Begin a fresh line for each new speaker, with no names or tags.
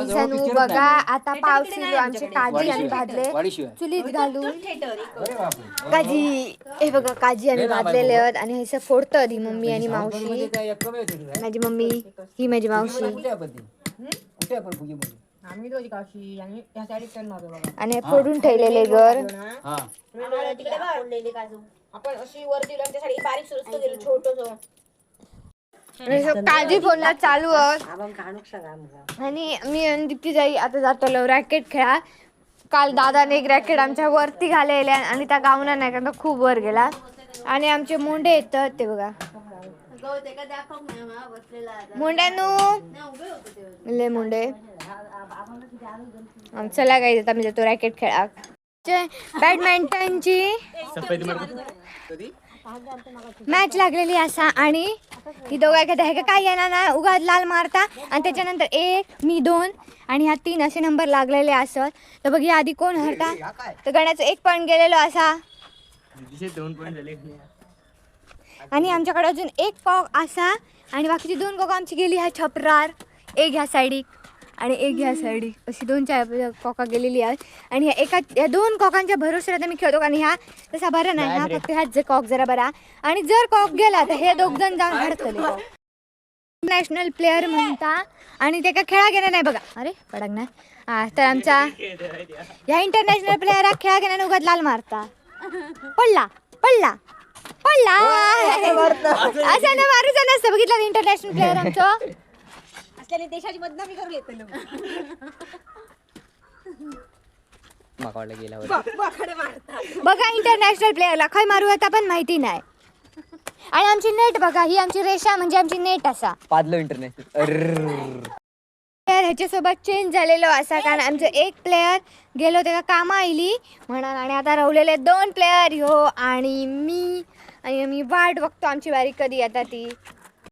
गाईजानू बघा आता पावस इलो, आमचे काजी आम्ही भाजले
वाडीशिवाय.
चुलीत घालून.
थिएटर.
अरे बापरे.
काजी हे बघा, काजी आम्ही भाजलेले आहेत आणि हे असं फोडतं ही मम्मी आणि मावशी.
मध्ये काय कमी होते काय?
माझी मम्मी, ही माझी मावशी.
कुठे आपण ते? कुठे आपण फुगीमध्ये?
आम्ही दोघी काशी आणि ह्या साईड टर्न मारू बघा.
आणि हे फोडून ठेवलेले घर.
हा.
तिकडे बघ. आपण अशी वर दिलो आणि त्या साईड बारीक सुरुस्त गेलो छोटस.
आणि असं काजी फोडणं चालू आहे आणि मी आणि दीप्ती जाई आता जातो रॅकेट खेळा. काल दादाने एक रॅकेट आमच्या वरती घालेले आणि त्या गावना नाही, कारण तो खूप वर गेला. आणि आमचे मुंडे येतात ते बघा. मुंड्यानू ले मुंडे. चला काय, आम्ही जातो रॅकेट खेळा. बॅडमिंटनची मॅच लागलेली असा आणि ही दोघा एखाद्या ह्या काय येणार ना, उगाच लाल मारता. आणि त्याच्यानंतर एक मी दोन आणि ह्या तीन असे नंबर लागलेले असत. तर बघ, आधी कोण हरता. तर गण्याचं एक पॉईंट गेलेलो असा आणि आमच्याकडे अजून एक कॉक असा आणि बाकीची दोन कॉक आमची गेली ह्या छपरार, एक ह्या साईडीक आणि एक ह्या साईडीक, अशी दोन चार कॉका गेलेली आहेत. आणि ह्या एका ह्या दोन कॉकांच्या भरोश्यावर आता मी खेळतो, कारण ह्या तसा बरा नाही, हा फक्त ह्याच जे कॉक जरा बरा. आणि जर कॉक गेला तर हे दोघ जण जाऊन हडतले. नॅशनल प्लेअर म्हणता आणि ते का खेळा गेला नाही बघा. अरे पडक ना. हा तर आमचा ह्या इंटरनॅशनल प्लेअर खेळा गेला नाही, उगाच लाल मारता. पडला पडला पडला. असं ना मारूचा नसतं. बघितलं इंटरनॅशनल प्लेअर आमचं.
असल्याने देशाची बदनामी करू येते.
माका वाटलं गेल्यावर.
बघा, इंटरनॅशनल प्लेअरला खय मारू आता पण माहिती नाही. आणि आमची नेट बघा, ही आमची रेषा म्हणजे आमची नेट असा.
पादलो इंटरनॅशनल.
प्लेअर ह्याच्यासोबत चेंज झालेलो असा, कारण आमचं एक प्लेअर गेलो त्याला कामं आली म्हणून. आणि आता राहिलेले दोन प्लेअर, ह्यो आणि मी. आणि मी वाट बघतो आमची बारी कधी येतात ती.